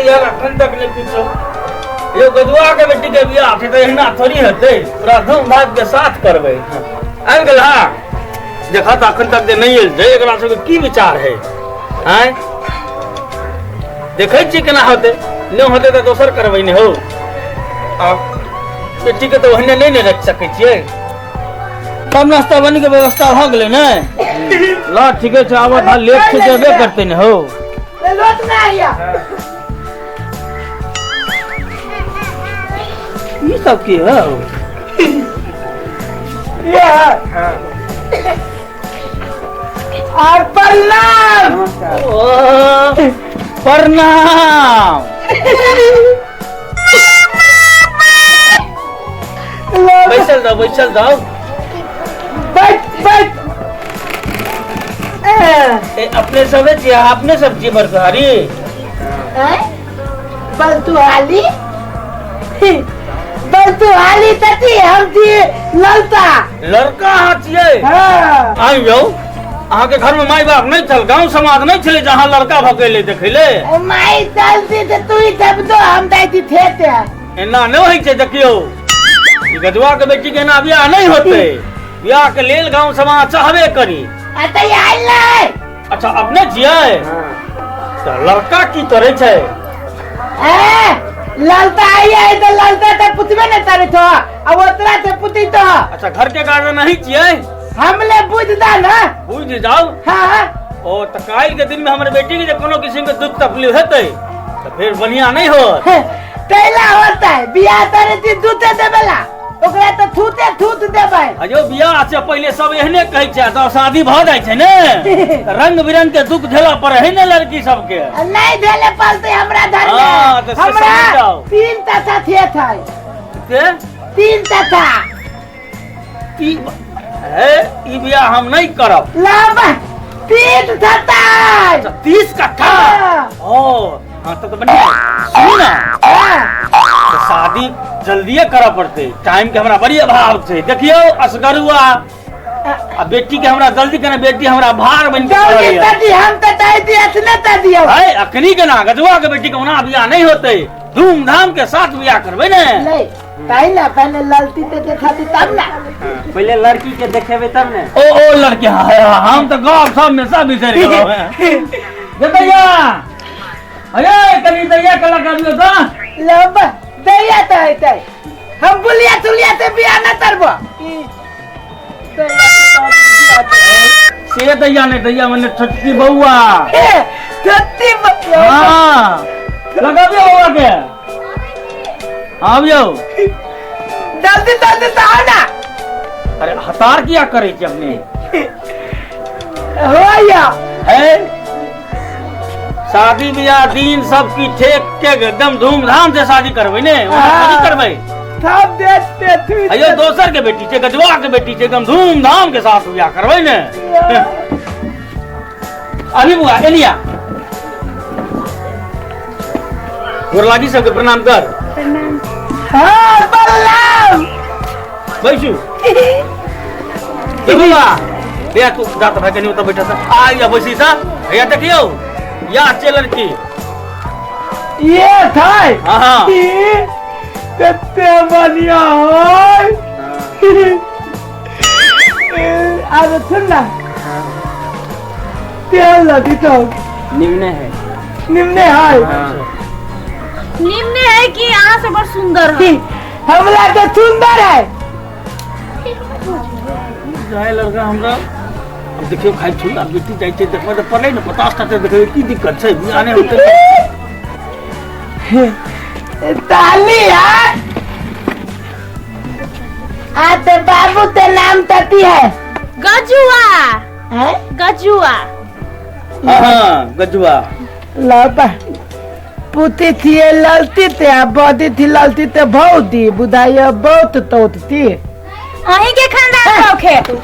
गेलै अखन तक नहि किछो। यौ गजुआ के बेटी के बियाह छै तऽ एहिना थोड़ी हेतै, पूरा धूमधाम के साथ करबै। आबि गेल? हा, देखा तऽ अखन तक जे नहि आयल छै, एकरा सबके की विचार है? आँय, देखै छियै केना होतै, नहि होतै तऽ दोसर करबै। ने हौ, आब बेटीके तऽ ओहने नहि ने राखि सकै छियै। सब नाश्ता पानी के व्यवस्था भऽ गेलै ने? ल ठीके छै, आब था लेट छै जेबे करतै ने हौ। ई सब की हौ? और प्रणाम। ओ, प्रणाम। बैसल जाओ, बैसल जाओ। बैठ बैठ। ए, अपने सबे छियै? अपने सब छियै बरसहारी? बलतुहाली, बलतुहाली तती हम छी ललता। लड़का अहाँ छियै? हाँ। आइ यौ, अहाँके घर में माय बाप नहीं छल, गांव समाज नहीं छलै जे अहाँ लड़का भऽ गेलै देखै ले? माय चलती तऽ तू ही जब दो हम दैती थे ते। एना नहि होइ छै। देखियौ, ई गजुआ के बेटी के एना बियाह नहीं होतै। बियाह के लेल गांव समाज चाहबे करी। आ तऽ आयल नहीं। अच्छा, अपने छियै? तऽ लड़का की करै छै? ए ललता आई है तो ललता तो पूछबे नहीं करे तो अब ओतरा से पूछी तो। अच्छा, घर के गार्जियन नहीं छियै? हमले बुझ दा ना। बुझ जाओ। हाँ। ओ तऽ काल्हि के दिन में हमर बेटी के जे कोनो किस्म के दुख तकलीफ हेतै तऽ फेर बढ़िया नहीं होत। कैला होता है बियाह करे थी दूते देबेला, ओकरा तो थूते थूत देबै। अयो, बियाह से पहिले सब एहने कहै छै, तऽ शादी भऽ जाइ छै ने तऽ रंग बिरंग के दुख झेलऽ पड़े है ने लड़की सबके। नहीं झेले पड़ते हमरा घर में। हाँ, तो से हमरा समझ जाओ। 3 तथा थे थे। के? 3 तथा। ई हे, ई बियाह हम नहीं करब। लाभ 3 तथा। अच्छा, 30 कट्ठा। हाँ। ओ हाँ, तब तो बढ़िया है। सुनू ना। हाँ। तऽ शादी जल्दिए करऽ पड़तै, टाइम के हमरा बड़ी अभाव छै। देखियौ, असगरुआ आ बेटी के हमरा जल्दी केना, बेटी हमरा भार बनि के जल्दी पड़ल यऽ। तदी हम तो दे दिए ने दे दियो। है अखनी केना गजुआ के बेटी के ओना बियाह नहीं होतै, धूमधाम के साथ बियाह करबै ने। नहीं, पहले पहले ललती ते देखाती तब ना। पहिले लड़की के देखेबै तब ने। ओ ओ लड़की, हाँ, हाँ, हम तऽ गप सब में सब बिसरि गेलहुँ हैं। जे दैया, अरे कनि दैया के लगा दियौ तऽ। लब दैया तो हेतै, हम बुलिया तुलिया ते बियाह न करबो। से दैया नहि, दैया मने छोटकी बौआ। ए, छोटकी बौआ। हाँ, लगाबियौ बौआ के, आबियौ। जल्दी जल्दी तो आओ ना। अरे हतार किया करै छी अपने? हो या है शादी बियाह दिन सब की ठेक के एकदम धूमधाम से शादी करबै ने, ओना हाँ। थोड़ी करबै। सब देखते थी। अयो, दोसर के बेटी छै, गजवा के बेटी छै, एकदम धूमधाम के साथ बियाह करबै ने। अभी बुआ एलिया, गोरलागी सबके प्रणाम कर। हाँ, प्रणाम। बैसू। ए बौआ, भैया तू जा तऽ भाई कनि ओतऽ बैठा सा। आ या बैसी सा। भैया देखियौ, या छै लड़की। ये था? हाँ हाँ। कते बढ़िया है। अरे सुन ना, तेल लगी तो निम्ने है। निम्ने है। निम्ने है कि अहाँ से बड़ सुंदर है। हमरा तो सुंदर है। जाय लड़का हमरा अब देखियौ, खाइ छी आब बेटी जाइ छै देखबै तऽ पड़लै ने 50 टा देखबै, की दिक्कत छै? बियाह नहि होतै। ताली है। आ ते बाबू ते नाम तती है। गजुआ। हैं? गजुआ। हाँ हाँ, गजुआ। लबा पुती थी ललती ते आ बदी थी ललती ते भौदी बुधाई बहुत तोतती। अहीं के खानदान रखे तो।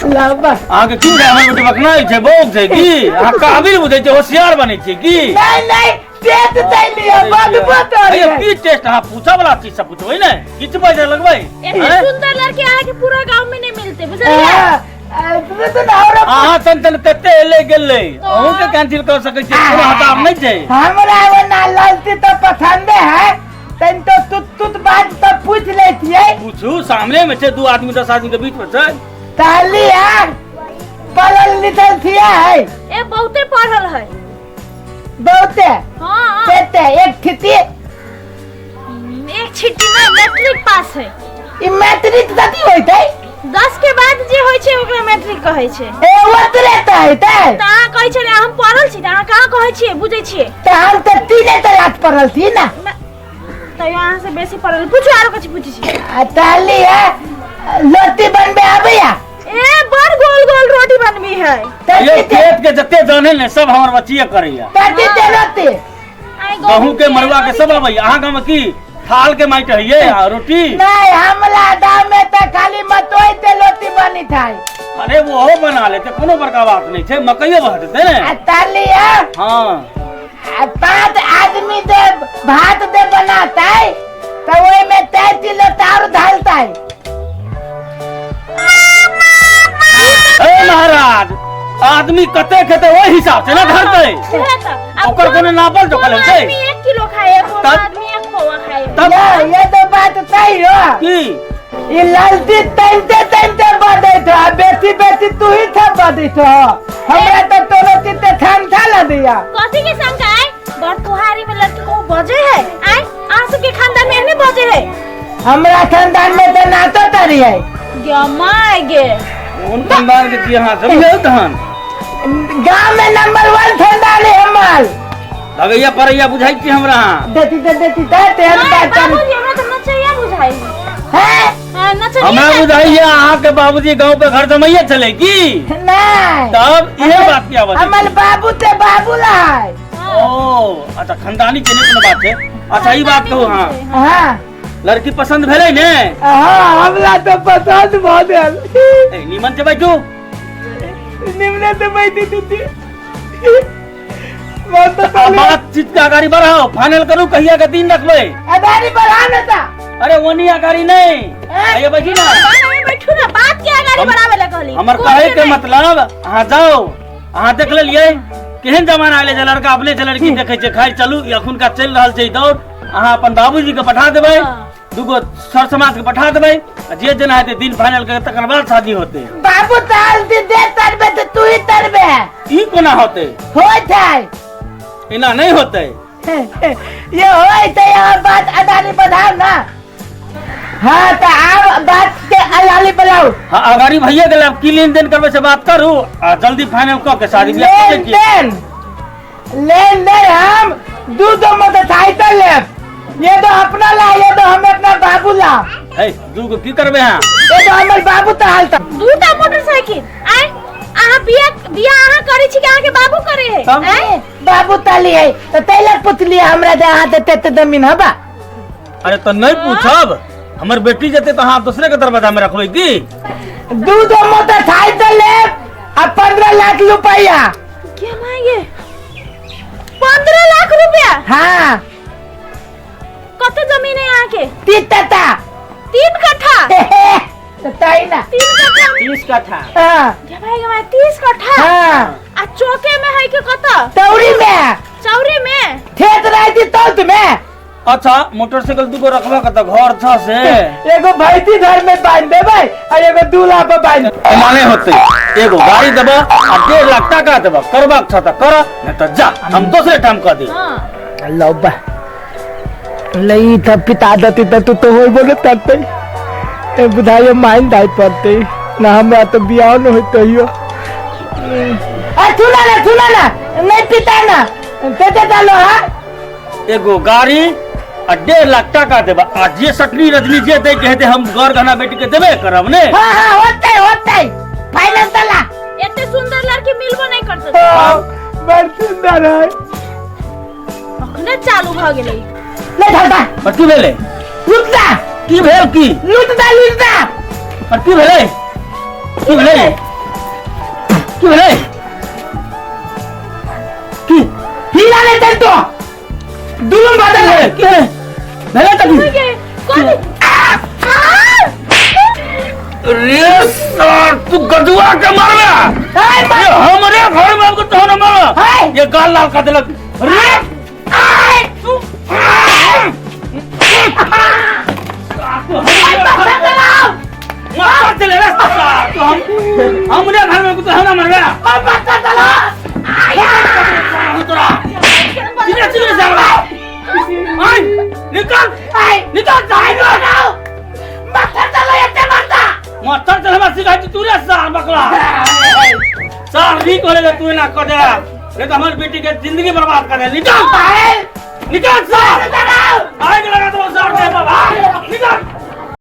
लबा अहाँके की बुझाइ हमर बेटी बकनाइ छै, बौक छै की? अहाँ काबिल बुझै छै, होशियार बनै छै की? नहीं नहीं, टेस्ट दे लियो बदबू तो। अरे की टेस्ट? अहाँ पूछऽ वाला चीज सब पूछबै ने, किछु पैसा लगबै? एते हैं? सुंदर लड़की अहाँ के पूरा गांव में नहीं मिलते, बुझलिए? तो ना हमरा अहाँ सन सन कते एलै गेलै, अहूँ के कैंसिल कर सकै छियै, कोनो हतार नहि छै। हमरा वो ना ललती तो पसंद है, तन तो तुत तुत बात तो पूछ लेतियै। पूछू, सामने में छै, 2 आदमी 10 आदमी के बीच में छै। ताली यार पढ़ल लिखल थिया है। ए बहुते पढ़ल है। बहुते? हाँ। तेते एक छिटी? एक छिटी में मैट्रिक पास है। ई मैट्रिक कथी होइत है? 10 के बाद जे होय छै ओकरा मैट्रिक कहै छै। ए ओतरे त होइत है। त अहाँ कहै छलै हम पढ़ल छी, त अहाँ कहाँ कहै छियै बुझै छियै? त हम त 3 क्लास पढ़ल छी ना। तैयो अहाँ से बेसी पढ़ल। पूछू आरो कथी पूछै छी? आ ताली है लोटी बनबे आबैया? ए बड़ गोल गोल रोटी बनबी है। ये खेत के जते जन है ने सब हमर बच्चिए करैया। तटी ते रोटी गहूं के मरुआ के सब आबैया। अहाँ गाँव में की थाल के माटि हइये आ रोटी? नहीं, हमला गाँव में त खाली मटोई ते रोटी बनी था। अरे वो बना लेते, कोनो बड़का बात नहीं छै, मकइयो बहटते ने। आ ताली है? हाँ। 5 आदमी दे भात दे बनाता है तो वही में 3 किलो चाउर डालता है। ए महाराज, आदमी कते खेते ओहि हिसाब से ना धरते। ओकर कोनो नापल जोखल होइ छै? आदमी 1 किलो खाए, कोनो आदमी 1 पौआ खाए। तब ये तो बात सही हो। की ई ललती तैनते तैनते बदैत हो, बेसी बेसी तू ही था बदैत हो। हमरा तो तोरो तीते थान था ला दिया। कथी के शंका है? बड़ तुहारी में लड़की को बजे है। आय अहाँ सब के खानदान में एहने बजे है? हमरा खानदान में तो नातो तरी है। गे my गे। कोन खानदान के छी अहाँ सब यौ तहन? गांव में नंबर 1 खानदान है हमार। लगैया परैया बुझाई छी हमरा। देती ते देती ते तेहन बात। बाबूजी हमरा तो नचैया बुझाई है। हां नचैया हमरा बुझाइया अहाँ के बाबूजी गांव पे घर जमैया छलै की? नहीं। तब इहे बात किया बजै? हमर बाबू ते बाबू है। ओ अच्छा, खानदानी के नहीं कोनो बात है। अच्छा ई बात कहू। हां हां, लड़की पसंद भेलै ने? हां हमरा तो पसंद भ गेल। ए निमन से बैठू। निमने से बैठी दीदी। बात चीज के अगाड़ी बढ़ाओ, फाइनल करू कहिया के दिन रखबै। अगाड़ी बढ़ा ने ता। अरे ओनी अगाड़ी नहीं, आइए बैठी ना। बैठू ना, बात के अगाड़ी बढ़ावे ला कहली। हमर कहे के मतलब अहाँ जाओ, अहाँ देख लेलियै केहन जमाना आयल जे लड़का अपने से लड़की देखै छै। खैर चलू, ई अखुनका चलि रहल छै दौड़। अहाँ अपन बाबूजी के पठा देबै, दूगो सर समाज के पठा देबै, आ जे जेना हेतै दिन फाइनल कर तकर बाद शादी होतै। बाबू ताल दे दे तरबे तो तू ही तरबे। ई कोना होतै? होय छै। एना नहीं होतै। ये होय छै, यहाँ बात अदानी बढ़ाओ ना। हाँ तो आब बात के अलाली बढ़ाओ। हाँ अगाड़ी भैया गेल, अब की लेन देन करबै से बात करू आ जल्दी फाइनल क के शादी बियाह लेन देन, लेन देन हम दू दो मोटरसाइकिल लेब। ये तो अपना ला, ये तो हम अपना बाबू ला। हे दू गो की करबै अहाँ? ये तो हमर बाबू तो हाल तक। दूटा मोटरसाइकिल? आय अहाँ बियाह बियाह अहाँ करै छी कि अहाँ के बाबू करे है? तब? बाबू ताली है तो तैला पुछलिए हमरा जे अहाँ देते ते जमीन हबा। अरे तो नहीं पूछब, हमर बेटी जेते तो अहाँ दूसरे के दरवाजा में रखबै की? दू दो मोटरसाइकिल लेब आ 15 लाख रुपया। क्या मांगे? 15 लाख रुपया? हाँ। कते जमीन है अहाँ के? 3 कट्ठा। 3 कट्ठा? तो तई ना। 3 कट्ठा? 30 कट्ठा। हाँ। क्या भाई के 30 कट्ठा? हाँ। आ चौके में है के कत? चौरी में। चौरी में? खेत रही तौत में। अच्छा मोटरसाइकिल दूगो रखबा के त घर छ से? एगो भैती घर में बांध देबै आ एगो दूल्हा पर बांध। माने होते एगो गाड़ी देबा आ 1.5 लाख टाका देबा, करबाक छ त कर, नहीं त जा, हम दोसरे ठाम क देब। हां। लौबा लई त पिता दती त तू तो होय बोले तते ए बुधायो माइन दाई पड़ते ना, हमरा तो बियाह न होते हियो। आ सुना ना, सुना ना, नहीं पिता ना ते ते डालो। हां एगो गाड़ी आ 1.5 लाख टाका देबा आ जे सटनी रजनी जे दै के हेतै हम घर गहना बेटी के देबे करब ने। हां हां होतै होतै फाइनल तला। एते सुंदर लड़की मिलबो नहीं करते। बड़ सुंदर है। अखने चालू भ गेलै। ले धरता। पर की भेलै? लुटता। की भेल की? लुटता लुटता। पर की भेलै? की भेलै? की भेलै? की हिला ले चल तो दुलुम बदल भेलै? की भेलै? भेलै त की? कथी? रे सर तू गदुआ के मारबे ये हमरे घर में आबि के तोहरा मारबे ये गाल लाल कर देलक रे तू मार चले रे सार तू हम हमरे घर में तू हमरा मारबे तोरा चिरे चिरे साला आय निकल निकल जाय मच्छर चल हमरा सिखाइ तू रे सार बकला सार नी करे ले तू एना कर दे नहीं तो हमर बेटी के जिंदगी बर्बाद कर दे निकल निकल सार आग लगा दो सार दे बाबा निकल।